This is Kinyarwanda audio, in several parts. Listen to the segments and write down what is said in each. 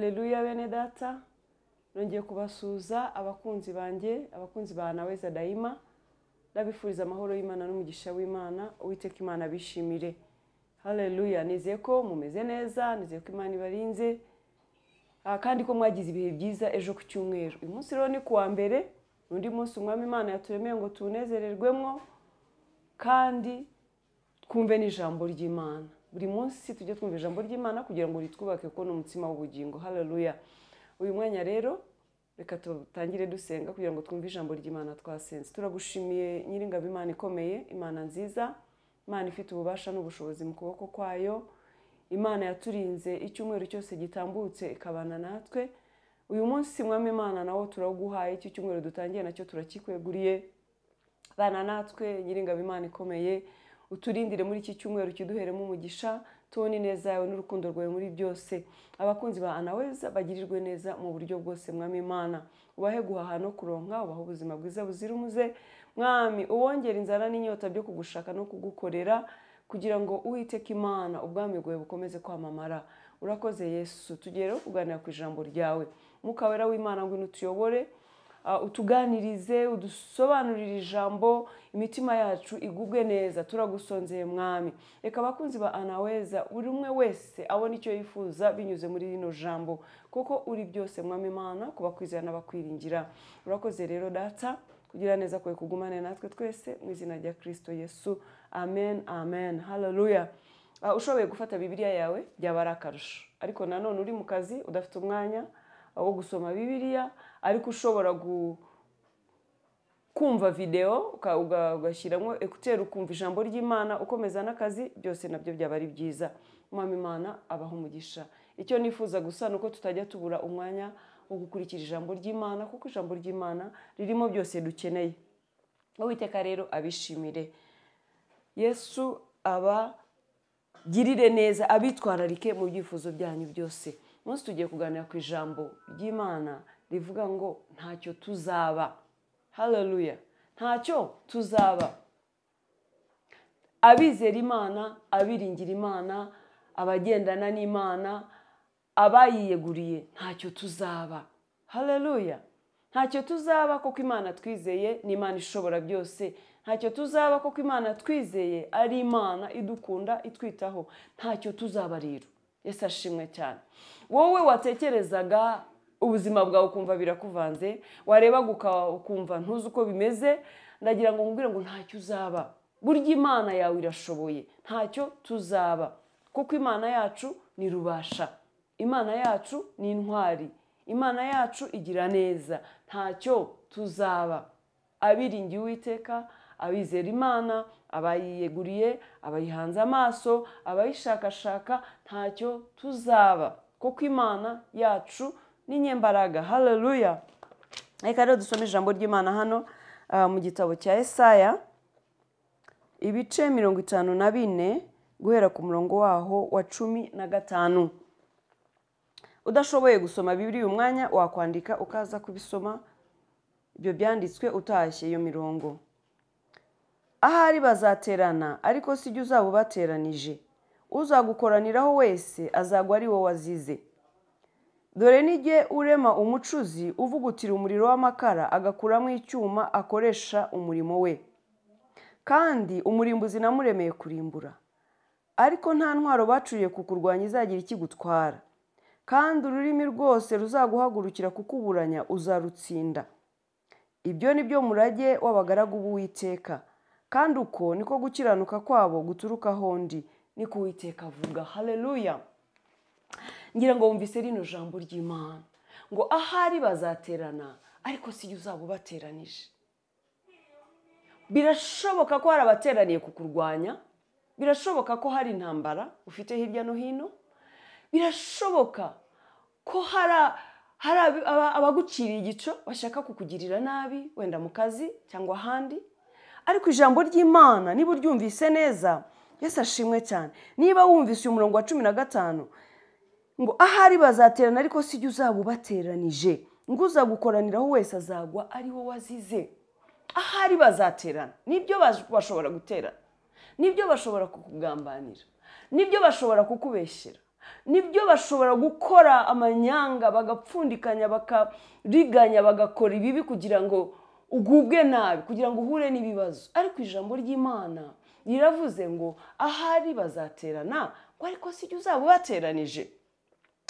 Haleluya bene data, nongeye kubasuhuza abakunzi banjye, abakunzi ba Naweza Daima. Ndabifuriza amahoro y'Imana n'umugisha w'Imana. Uwiteka Imana bishimire. Haleluya, nizeye ko mumeze neza, nizeye ko Imana ibarinze, kandi ko mwagize ibihe byiza ejo ku cyumweru. Uyu munsi rero ni kuwa mbere, undi munsi Umwami Imana yaturemeye ngo tunezererwemo kandi twumve n'ijambo ry'Imana. Buri munsi tujye twumva ijambo ry'Imana kugira ngo ritwubake kuko ni umutsima w'ubugingo. Haleluya. Uyu mwanya rero reka tutangire dusenga kugira ngo twumve ijambo ry'Imana twasenze. Turagushimiye Nyiringabo Imana ikomeye, Imana nziza, Imana ifite ububasha n'ubushobozi mu kuboko kwayo, Imana yaturinze icyumweru cyose gitambutse ikabana natwe. Uyu munsi Mwami Imana nawo turaguhaye, iki cyumweru dutangiye nacyo turakikweguriye. Bana natwe Nyiringabo Imana ikomeye, uturindire muri iki cyumweru kiduheremo umugisha, tubone neza yawe n'urukundo rwawe muri byose. Abakunzi ba Anaweza bagirirwe neza mu buryo bwose Mwami Imana, ubahe guhaha no kuronka, ubahe ubuzima bwiza buzira umuze Mwami, ubongere inzara n'inyota byo kugushaka no kugukorera, kugira ngo Uwiteka Imana ubwami bwawe bukomeze kwamamara. Urakoze Yesu. Tugiye rero kuganira ku ijambo ryawe. Mwuka Wera w'Imana ngwino utuyobore, utuganirize, udusobanurire ijambo, imitima yacu igubwe neza. Turagusonzeye Mwami. Reka abakunzi ba Anaweza buri umwe wese abone icyo yifuza binyuze muri rino jambo, kuko uri byose Mwami Imana kubakwizera n'abakwiringira. Urakoze rero Data, kugira neza kwawe kugumane natwe twese mu izina rya Kristo Yesu. Amen, amen. Haleluya. Ushoboye gufata Bibiliya yawe byaba ari akarusho, ariko nanone uri mu kazi udafite umwanya wo gusoma Bibiliya, ariko ushobora kumva video ugashyiramo ekuteri ukumva ijambo ry'Imana ukomeza n'akazi, byose nabyo byaba ari byiza. Mwami Imana abaho umugisha. Icyo nifuza gusa nuko tutajya tubura umwanya wo gukurikira ijambo ry'Imana, kuko ijambo ry'Imana ririmo byose dukeneye. Uwiteka rero abishimire. Yesu abagirire neza, abitwararike mu byifuzo byanyu byose. Munsi tugiye kuganira ku ijambo ry'Imana rivuga ngo ntacyo tuzaba. Haleluya. Ntacyo tuzaba. Abizera Imana, abiringira Imana, abagendana n'Imana, abayiyeguriye, ntacyo tuzaba. Haleluya. Ntacyo tuzaba kuko Imana twizeye ni Imana ishobora byose. Ntacyo tuzaba kuko Imana twizeye ari Imana idukunda, itwitaho. Ntacyo tuzaba rero. Yesu ashimwe cyane. Wowe watekerezaga ubuzima bwawe ukumva birakuvanze, wareba ukumva ntuzi uko bimeze, ndagira ngo nkubwire ngo ntacyo uzaba. Burya Imana yawe irashoboye. Ntacyo tuzaba kuko Imana yacu ni rubasha, Imana yacu ni intwari, Imana yacu igira neza. Ntacyo tuzaba. Abiringiye Uwiteka, abizera Imana, abayiyeguriye, abayihanze amaso, abayishakashaka, ntacyo tuzaba kuko Imana yacu ni nyembaraga. Haleluya. Reka rero dusome ijambo ry'Imana hano mu gitabo cya Yesaya ibice 54 guhera ku murongo waho wa 15. Udashoboye gusoma Bibiliya umwanya wakwandika ukaza kubisoma ibyo byanditswe utashye iyo mirongo. Ahari bazaterana, ariko si jye uzaba ubateranije. Uzagukoraniraho wese azagwa ari wowe wazize. Dore nijye urema umucuzi uvugutira umuriro w'amakara agakuramo icyuma akoresha umurimo we. Kandi umurimbuzi namuremeye kurimbura, ariko nta ntwaro bacuriye kukurwanya izagira ikigutwara. Kandi ururimi rwose ruzaguhagurukira kukuburanya uzarutsinda. Ibyo ni byo murage w'abagaragu b'Uwiteka, kandi uko niko gukiranuka kwabo guturuka hondi, niko Uwiteka avuga. Haleluya. Ngira ngo wumvise rino jambo ry'Imana ngo ahari bazaterana, ariko si jye uzaba ubateranije. Birashoboka ko hari abateraniye kukurwanya, birashoboka ko hari intambara ufite hirya no hino, birashoboka ko hari abaguciriye igico bashaka kukugirira nabi, wenda mu kazi cyangwa ahandi. Ariko ijambo ry'Imana niba uryumvise neza, Yesu ashimwe cyane. Niba wumvise uyu murongo wa 15 ngo ahari bazaterana, ariko si jye uzaba ubateranije, ngo uzagukoraniraho wese azagwa ari wowe wazize. Ahari bazaterana, nibyo bashobora guterana, nibyo bashobora kukugambanira, nibyo bashobora kukubeshyera, Nibyo, bashobora gukora amanyanga, bagapfundikanya, bakariganya, bagakora ibibi kugira ngo ugubwe nabi, kugira ngo uhure n'ibibazo. Ariko ijambo ry'Imana riravuze ngo ahari bazaterana, ngo ariko si jye uzaba ubateranije.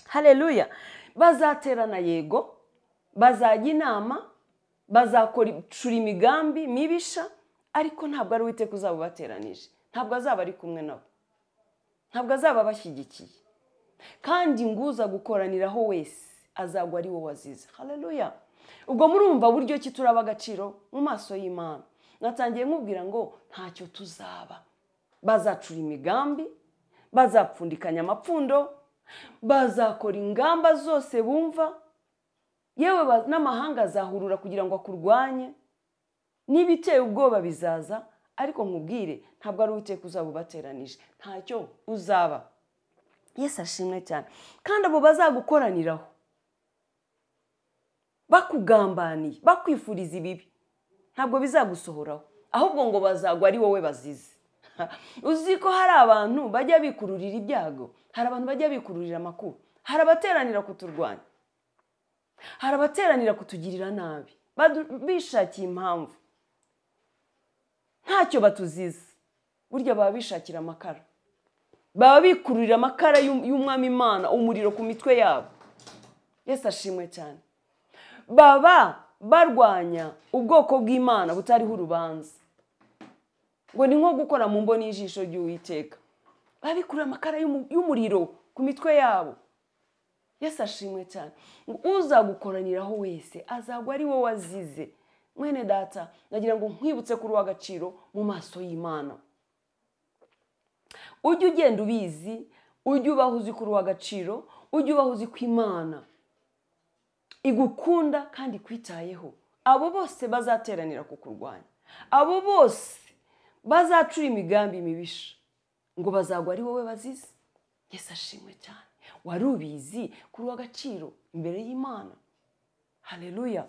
Haleluya. Bazaterana, yego, bazajya inama, bazakora imigambi mibisha, ariko ntabwo ari Uwiteka uzaba ubateranije, ntabwo azaba ari kumwe nabo, ntabwo azaba abashyigikiye. Kandi nguza gukoraniraho wese azagwa ari wowe wazize. Haleluya. Ubwo murumva buryo ki turaba agaciro mu maso y'Imana. Natangiye nkubwira ngo ntacyo tuzaba. Bazacura imigambi, bazapfundikanya amapfundo, bazakora ingamba zose bumva, yewe n'amahanga azahurura kugira ngo akurwanye, n'ibiteye ubwoba bizaza, ariko nkubwire ntabwo ari Uwiteka uzaba ubateranije, ntacyo uzaba. Yesu ashimwe cyane. Kandi abo bazagukoraniraho bakugambaniye, bakwifuriza ibibi, ntabwo bizagusohoraho, ahubwo ngo bazagwa ari wowe bazize. Uzi ko hari abantu bajya bikururira ibyago, hari abantu bajya bikururira amakuba, hari abateranira kuturwanya, hari abateranira kutugirira nabi, bishakiye impamvu, ntacyo batuziza. Burya baba bishakira amakara, baba bikururira amakara y'Umwami Imana, umuriro ku mitwe yabo. Yesu ashimwe cyane. Baba barwanya ubwoko bw'Imana butariho urubanza, ngo ni nko gukora mu mboni y'ijisho ry'Uwiteka. Babikurura amakara y'umuriro ku mitwe yabo. Yesu ashimwe cyane. Uzagukoraniraho wese azagwa ari wowe wazize. Mwene data, nagira ngo nkwibutse kuri uw'agaciro mu maso y'Imana. Ujye ugenda ubizi, ujye ubaho uzi kuri uw'agaciro, ujye ubaho uzi ko Imana igukunda kandi ikwitayeho. Abo bose bazateranira kukurwanya, abo bose bazacura imigambi mibisha, ngo bazagwa ari wowe bazize. Yesu ashimwe cyane. Wari ubizi kuri uw'agaciro imbere y'Imana. Haleluya.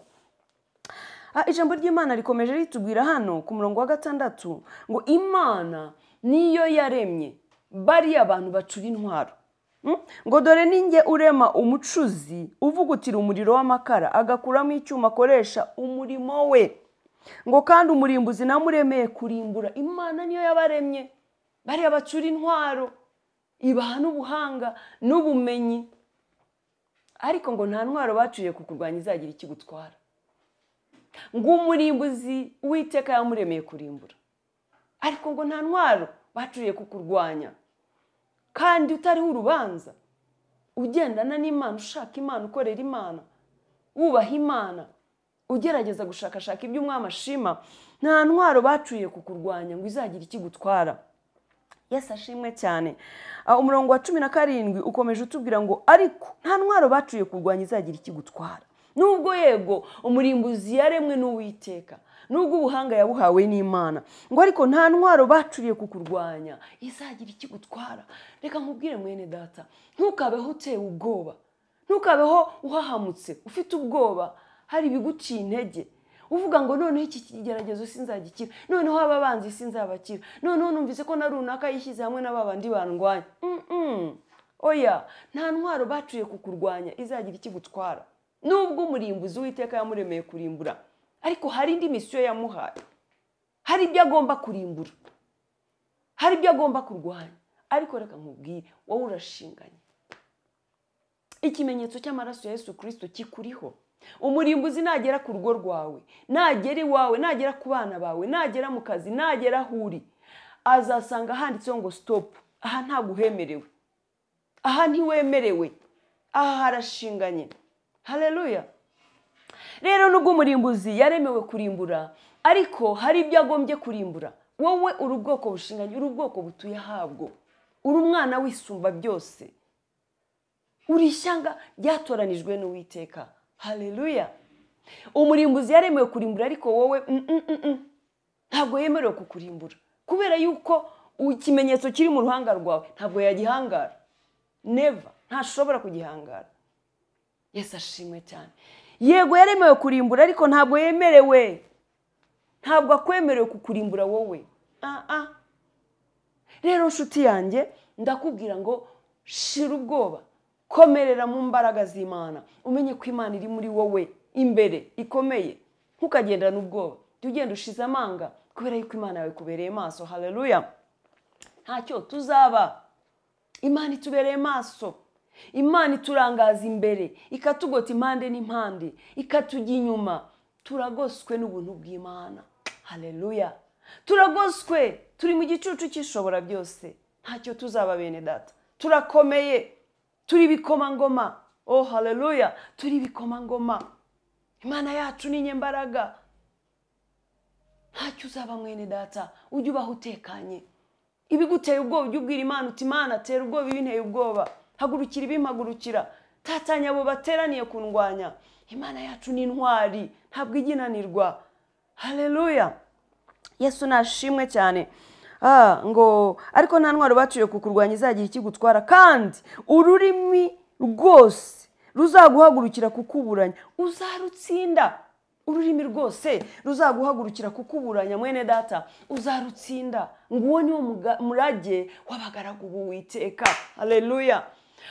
Ijambo ry'Imana rikomeje ritubwira hano ku murongo wa 6 ngo Imana niyo yaremye bariya abantu bacura intwaro. Ngo dore ninjye urema umucuzi uvugutira umuriro w'amakara, agakuramo icyuma akoresha umurimo we. Ngo kandi umurimbuzi namuremeye kurimbura. Imana niyo yabaremye bariya bacura intwaro, ibaha n'ubuhanga n'ubumenyi, ariko ngo nta ntwaro bacuye kukurwanya izagira ikigutwara. Ngo umurimbuzi Uwiteka yamuremeye kurimbura, ariko ngo nta ntwaro bacuye kukurwanya, kandi utariho urubanza, ugendana n'Imana, ushaka Imana, ukorera Imana, wubaha Imana, ugerageza gushakashaka ibyo Umwami ashima, nta ntwaro bacuye kukurwanya ngo izagira ikigutwara. Yesu ashimwe cyane. Umurongo wa 17 ukomeje utubwira ngo ariko nta ntwaro bacuye kurwanya izagira ikigutwara. Nubwo yego umurimbuzi yaremwe n'Uwiteka, nubwo ubuhanga yabuhawe n'Imana, ngo ariko nta ntwaro bacuriye kukurwanya izagira ikigutwara. Reka nkubwire mwene data, ntukabeho utewe ubwoba, ntukabeho uhahamutse ufite ubwoba, hari ibiguciye intege, uvuga ngo noneho iki kigeragezo sinzagikira, noneho aba banzi sinzabakira, noneho numvise ko na runaka yishyize hamwe n'ababandi bandwanya. Oya, nta ntwaro bacuye kukurwanya izagira ikigutwara. Nubwo umurimbuzi Uwiteka yamuremeye kurimbura, ariko hari indi misiyo yamuhaye, hari ibyo agomba kurimbura, hari ibyo agomba kurwanya. Ariko reka nkubwire, wowe urashinganye. Ikimenyetso cy'amaraso ya Yesu Kristo kikuriho. Umurimbuzi nagera ku rugo rwawe, nagera iwawe, nagera ku bana bawe, nagera mu kazi, nagera aho uri, azasanga handitseho ngo stop. Aha ntabwo uhemerewe, aha ntiwemerewe, aha harashinganye. Haleluya. Rero nubwo umurimbuzi yaremewe kurimbura, ariko hari ibyo agombye kurimbura. Wowe uri ubwoko bushinganye, uri ubwoko butuye ahabwo, uri umwana w'isumba byose, uri ishyanga ryatoranijwe n'Uwiteka. Haleluya. Umurimbuzi yaremewe kurimbura, ariko wowe ntabwo yemerewe kukurimbura, kubera yuko ikimenyetso kiri mu ruhanga rwawe ntabwo yagihangara. Never, ntashobora kugihangara. Yesu ashimwe cyane. Yego yaremewe kurimbura, ariko ntabwo yemerewe, ntabwo akwemerewe kukurimbura wowe. Rero nshuti yanjye, ndakubwira ngo Shira ubwoba, komerera mu mbaraga z'Imana, umenye ko Imana iri muri wowe imbere ikomeye. Ntukagendane ubwoba, jya ugenda ushize amanga kubera yuko Imana yawe ikubereye maso. Haleluya. Ntacyo tuzaba, Imana itubereye maso. Imana iturangaza imbere, ikatugota impande n'impande, ikatujya inyuma. Turagoswe n'ubuntu bw'Imana. Haleluya. Turagoswe, turi mu gicucu cy'ishobora byose. Ntacyo tuzaba bene data, turakomeye, turi ibikomangoma. Oh haleluya, turi ibikomangoma. Imana yacu ni inyembaraga. Ntacyo uzaba mwene data, ujye ubaho utekanye. Ibiguteye ubwoba ujye ubwira Imana uti Imana tera ubwoba ibinteye ubwoba, hagurukira ibimpagurukira, tatanya abo bateraniye kundwanya. Imana yacu ni intwari, ntabwo ijya inanirwa. Haleluya. Yesu nashimwe cyane. Ngo ariko nta ntwaro baciye kukurwanya izagira ikigutwara, kandi ururimi rwose ruzaguhagurukira kukuburanya uzarutsinda. Ururimi rwose ruzaguhagurukira kukuburanya mwene data uzarutsinda. Nguwo niwo murage w'abagaragu b'Uwiteka. Haleluya.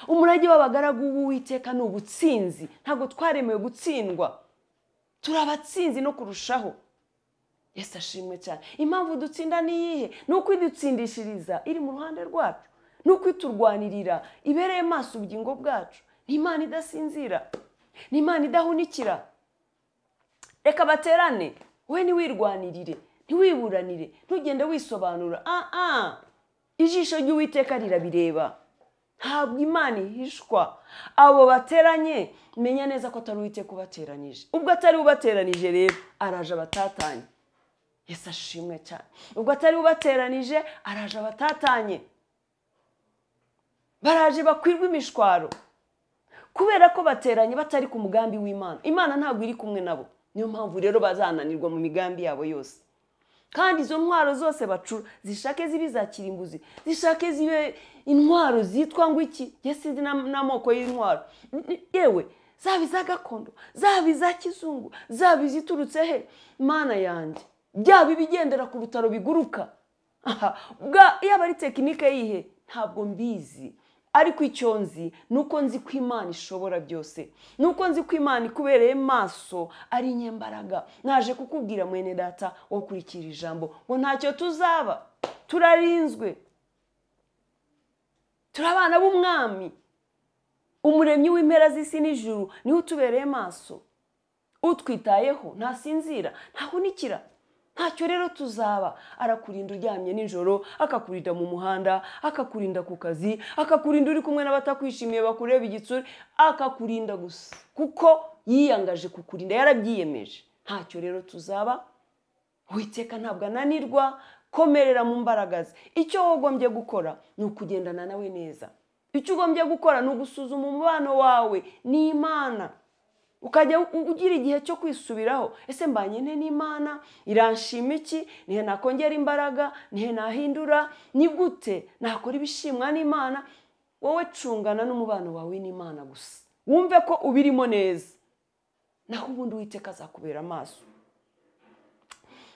Umurage w'abagaragu b'Uwiteka ni ubutsinzi. Ntabwo twaremewe gutsindwa, turi abatsinzi no kurushaho. Yesu ashimwe cyane. Impamvu dutsinda ni iyihe? Ni uko idutsindishiriza iri mu ruhande rwacu, ni uko iturwanirira ibereye maso ubugingo bwacu. Ni Imana idasinzira, ni Imana idahunikira. Reka baterane, we ntiwirwanirire, ntiwiburanire, ntugende wisobanura. Ijisho ry'Uwiteka rirabireba, ntabwo Imana ihishwa. Abo bateranye menya neza ko atari Uwiteka ubateranije. Ubwo atari ubateranije rero araje abatatanye. Yesu ashimwe cyane. Ubwo atari ubateranije araje abatatanye, baraje bakwirwa imishwaro kubera ko bateranye batari ku mugambi w'Imana. Imana ntabwo iri kumwe nabo, niyo mpamvu rero bazananirwa mu migambi yabo yose. Kandi izo ntwaro zose bacura zishake zibe iza kirimbuzi, zishake zibe intwaro zitwa ngo iki, sinzi n'amoko y'intwaro, yewe zaba iza gakondo, zaba iza kizungu, zaba iziturutse he, Mana yanjye, byaba ibigendera ku rutaro biguruka, yaba ari tekinike yihe, ntabwo mbizi. Ariko icyo nzi nuko nzi ko Imana ishobora byose, nuko nzi ko Imana ikubereye maso ari inyembaraga. Naje kukubwira mwene data wo kurikira ijambo ngo ntacyo tuzaba, turarinzwe, turi abana b'umwami. Umuremyi w'impera z'isi n'ijuru niwe utubereye maso, utwitayeho, ntasinzira, ntahunikira. Ntacyo rero tuzaba. Arakurinda uryamye nijoro, akakurinda mu muhanda, akakurinda ku kazi, akakurinda uri kumwe n'abatakwishimiye bakureba igitsure, akakurinda gusa kuko yiyangaje kukurinda, yarabyiyemeje. Ntacyo rero tuzaba. Uwiteka ntabwo ananirwa, komerera mu mbaraga ze. Icyo wogombye gukora ni ukugendana nawe neza. Icyo ugombye gukora ni ugusuzuma umubano wawe n'Imana, ukajya ugira igihe cyo kwisubiraho. Ese mbanye nte n'Imana? Iranshima iki? Nihe nakongera imbaraga? Nihe nahindura? Ni gute nakora ibishimwa n'Imana? Wowe cungana n'umubano wawe n'Imana gusa, wumve ko ubirimo neza, naho ubundi Uwiteka azakubera amaso.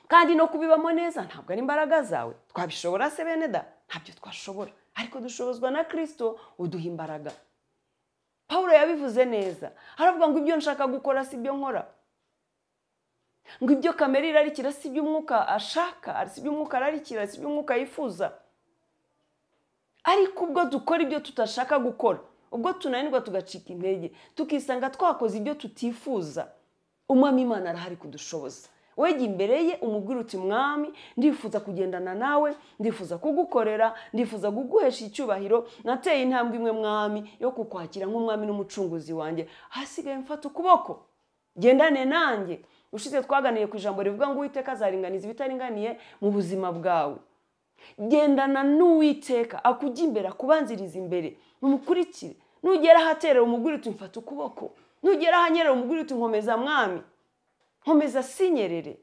Kandi no kubibamo neza ntabwo ari imbaraga zawe. Twabishobora se bene da? Ntabyo twashobora, ariko dushobozwa na Kristo uduha imbaraga. Paulo yabivuze neza, aravuga ngo ibyo nshaka gukora si ibyo nkora, ngo ibyo kamere irarikira si ibyo umwuka ashaka, si ibyo umwuka ararikira, si ibyo umwuka yifuza. Ariko ubwo dukora ibyo tutashaka gukora, ubwo tunanirwa tugacika intege, tukisanga twakoze ibyo tutifuza, Umwami Imana arahari kudushoboza. Wejya imbere ye umubwira uti Mwami, ndifuza kugendana nawe, ndifuza kugukorera, ndifuza kuguhesha icyubahiro, nateye intambwe imwe Mwami yo kukwakira nk'umwami n'umucunguzi wanjye, hasigaye mfata ukuboko gendane nanjye. Ushize twaganiye ku ijambo rivuga ngo Uwiteka azaringaniza ibitaringaniye mu buzima bwawe. Gendana n'Uwiteka, akujya imbere, akubanziriza imbere, mumukurikire. Nugera ahaterera umubwira uti mfata ukuboko, nugera ahanyerera umubwira uti nkomeza Mwami, nkomeza sinyerere.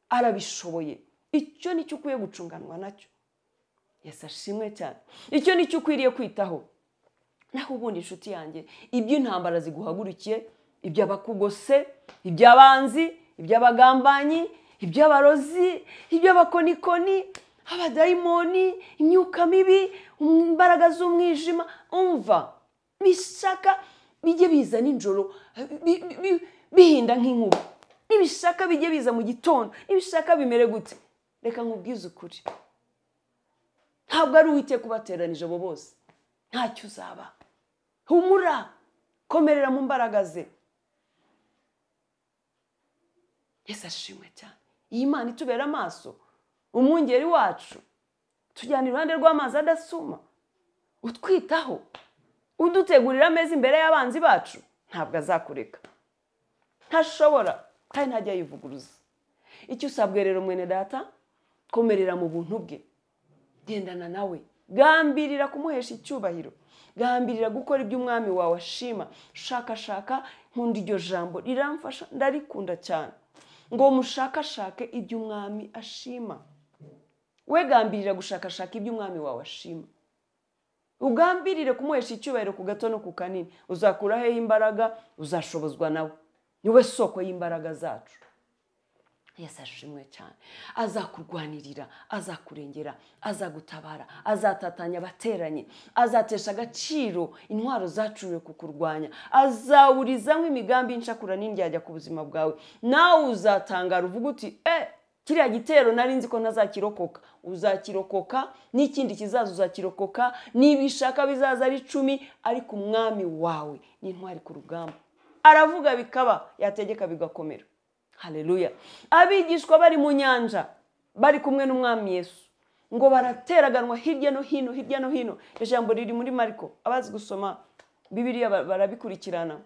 Arabishoboye. Icyo nicyo ukwiye gucunganwa nacyo. Yesu ashimwe cyane. Icyo nicyo ukwiriye kwitaho. Naho ubundi inshuti yanjye, iby'intambara ziguhagurukiye, iby'abakugose, iby'abanzi, iby'abagambanyi, iby'abarozi, iby'abakonikoni, Abadayimoni, imyuka mibi, imbaraga z'umwijima, umva bishaka bijye biza nijoro bihinda nk'inkuba, nibishaka bijye biza mu gitondo, nibishaka bimere gute. Reka nkubwize ukuri, ntabwo ari Uwiteka ubateranije abo bose, ntacyo uzaba. Humura, komerera mu mbaraga ze. Yesu ashimwe cyane. Iyi Mana itubera amaso, umwungeri wacu, tujyana iruhande rw'amazi adasuma, utwitaho, udutegurira ameza imbere y'abanzi bacu, ntabwo azakureka, ntashobora, kandi ntajya yivuguruza. Icyo usabwe rero mwene data, komerera mu buntu bwe, gendana nawe, gambirira kumuhesha icyubahiro, gambirira gukora ibyo umwami wawe ashima. Shakashaka, nkunda iryo jambo riramfasha, ndarikunda cyane, ngo mushakashake ibyo umwami ashima. We gambirira gushakashaka ibyo umwami wawe ashima, ugambirire kumuhesha icyubahiro ku gato no ku kanini. Uzakura hehe imbaraga? Uzashobozwa nawe, niwe soko y'imbaraga zacu. Yesu ashimwe cyane. Azakurwanirira, azakurengera, azagutabara, azatatanya abateranye, azatesha agaciro intwaro zacuriwe kukurwanya, azawurizamo imigambi y'inshakura n'indyajya ku buzima bwawe. Nawe uzatangara uvuga uti kiriya gitero nari nzi ko ntazakirokoka. Uzakirokoka, n'ikindi kizaza uzakirokoka, nibishaka bizaza ari 10, ariko umwami wawe ni intwari ku rugamba. Aravuga bikaba, yategeka bigakomera. Haleluya. Abigishwa bari mu nyanja bari kumwe n'umwami Yesu, ngo barateraganwa hirya no hino, hirya no hino. Ijambo riri muri Mariko, abazi gusoma Bibiliya barabikurikirana,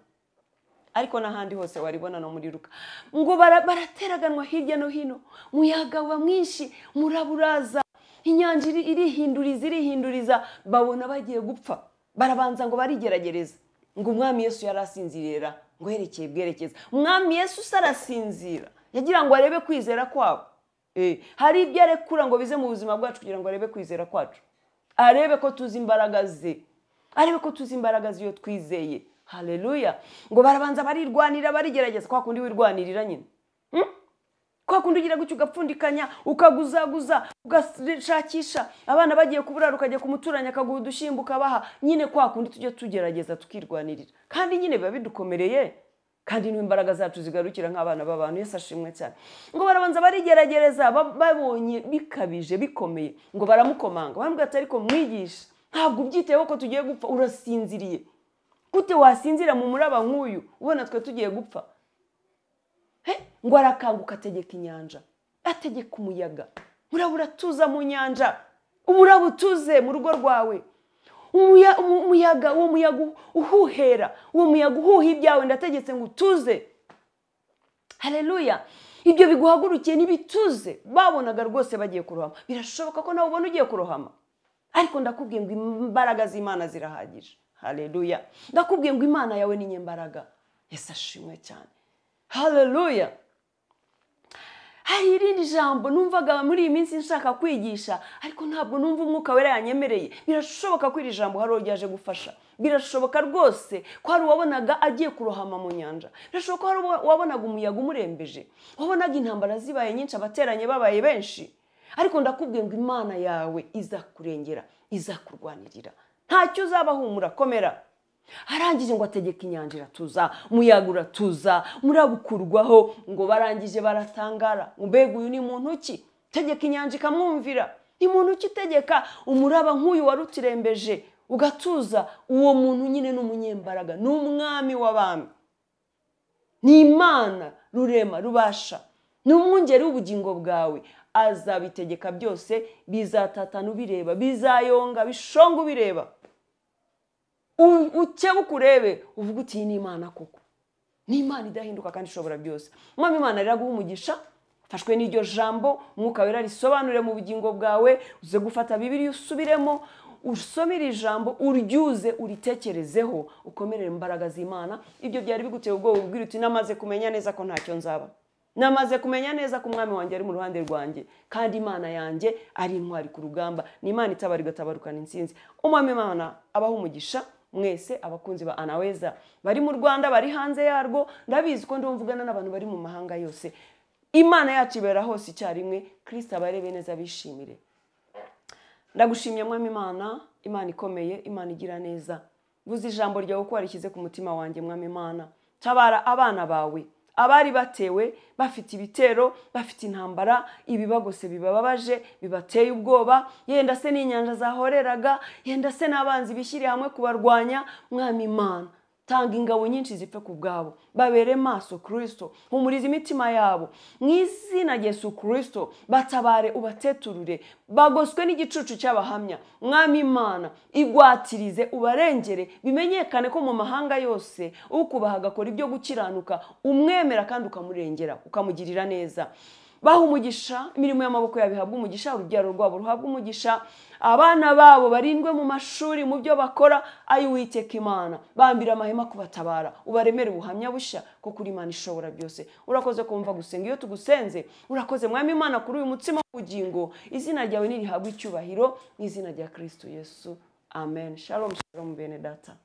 ariko n'ahandi hose waribona no muri Luka. Ngo barateraganwa hirya no hino, muyaga wa mwinshi, muraburaza, inyanja irihinduriza, irihinduriza, babona bagiye gupfa. Barabanza ngo barigeragereza, ngo umwami Yesu yarasinzirira, ngo yerekeye bwerekeza. Umwami Yesu sarasinzira, yagira ngo arebe kwizera kwabo. Hari ibyo arekura ngo bize mu buzima bwacu kugira ngo arebe kwizera kwacu, arebe ko tuzi imbaraga ze, arebe ko tuzi imbaraga z'iyo twizeye. Haleluya. Ngo barabanza barirwanira, barigerageza. Kwa kundi wirwanirira nyine, kwa kundi ugira gutyo ugapfundikanya, ukaguzaguza, ugashakisha abana bagiye kuburara, ukajya kumuturanya akaguha udushyimbo ukabaha nyine. Kwa kundi tujye tugerageza tukirwanirira, kandi nyine biba bidukomereye, kandi n'imbaraga zacu zigarukira nk'abana b'abantu. Yesu ashimwe cyane. Ngo barabanza barigerageza, babonye bikabije bikomeye, ngo baramukomanga, baramubwira ati ariko mwigisha, ntabwo ubyiteyeho ko tugiye gupfa, urasinziriye gute? Wasinzira mu muraba nk'uyu ubona twe tugiye gupfa? Ngo arakanguka, ategeka inyanja, ategeka umuyaga, muraba uratuza mu nyanja, umuraba utuze mu rugo rwawe, umuyaga, uwo muyaga uhuhera, uwo muyaga uhuha ibyawe, ndategetse ngo utuze. Haleluya. Ibyo biguhagurukiye n'ibituze. Babonaga rwose bagiye kurohama. Birashoboka ko nawe ubona ugiye kurohama, ariko ndakubwiye ngo imbaraga z'Imana zirahagije. Haleluya. Ndakubwiye ngo Imana yawe ni nyembaraga. Yesu ashimwe cyane. Haleluya. Hari irindi jambo numvaga muri iyi minsi nshaka kwigisha, ariko ntabwo numva umwuka wera yanyemereye. Birashoboka ko iri jambo hari ryaje gufasha. Birashoboka rwose ko hari uwabonaga agiye kurohama mu nyanja. Birashoboka ko hari uwabonaga umuyaga umurembeje, wabonaga intambara zibaye nyinshi, abateranye babaye benshi. Ariko ndakubwiye ngo Imana yawe izakurengera, izakurwanirira, ntacyo uzaba. Humura, komera. Arangije ngo ategeka inyanja iratuza, umuyaga uratuza, murabukurwaho. Ngo barangije baratangara, mbega uyu ni muntu ki tegeka inyanja ikamwumvira? Ni muntu ki tegeka umuraba nk'uyu warutirembeje ugatuza? Uwo muntu nyine ni umunyembaraga, ni umwami w'abami, ni Imana rurema rubasha, ni umwungeri w'ubugingo bwawe. Azabitegeka byose, bizatatana ubireba, bizayonga bishonga ubireba. Ukebuke urebe, uvuga uti iyi ni Imana koko, ni Imana idahinduka kandi ishobora byose. Umwami Imana riraguha umugisha. Fashwe n'iryo jambo, umwuka wera risobanure mu bugingo bwawe. Uze gufata Bibiliya usubiremo, usome iri jambo, uryuze, uritekerezeho, ukomerere imbaraga z'Imana. Ibyo byari biguteye ubwoba, ubwira uti namaze kumenya neza ko ntacyo nzaba, namaze kumenya neza ko umwami wanjye ari mu ruhande rwanjye, kandi Imana yanjye ari intwari ku rugamba, ni Imana itabara igatabarukana intsinzi. Umwami Imana abaha umugisha mwese abakunzi ba Anaweza bari mu Rwanda, bari hanze yarwo. Ndabizi ko ndumvugana n'abantu bari mu mahanga yose. Imana yacu ibera hose icyarimwe. Kristo abarebe neza bishimire. Ndagushimye Mwami Imana, Imana ikomeye, Imana igira neza. Vuza ijambo ryawe uko warishyize ku mutima wanjye Mwami Imana. Tabara abana bawe abari batewe, bafite ibitero, bafite intambara, ibibagose bibababaje, bibateye ubwoba, yenda se n'inyanja zahoreraga, yenda se n'abanzi bishyiriye hamwe kubarwanya. Mwami Imana, tanga ingabo nyinshi zipfe ku bwabo, babere maso Kristo, humuriza imitima yabo mu izina rya Yesu Kristo, batabare ubateturure, bagoswe n'igicucu cy'abahamya. Mwami Imana, igwatirize ubarengere, bimenyekane ko mu mahanga yose ukubaha agakora ibyo gukiranuka, umwemera kandi ukamurengera, ukamugirira neza. Baha umugisha, imirimo y'amaboko yabo ihabwe umugisha, urubyaro rwabo ruhabwe umugisha, abana babo barindwe mu mashuri, mu byo bakora. Ayi Uwiteka Imana, bambira amahema kubatabara, ubaremere ubuhamya bushya ko kuri Imana ishobora byose. Urakoze kumva gusenga iyo tugusenze, urakoze Mwami Imana kuri uyu mutsima w'ubugingo. Izina ryawe nirihabwe icyubahiro mu izina rya Kristo Yesu, amen. Shalom shalom bene data.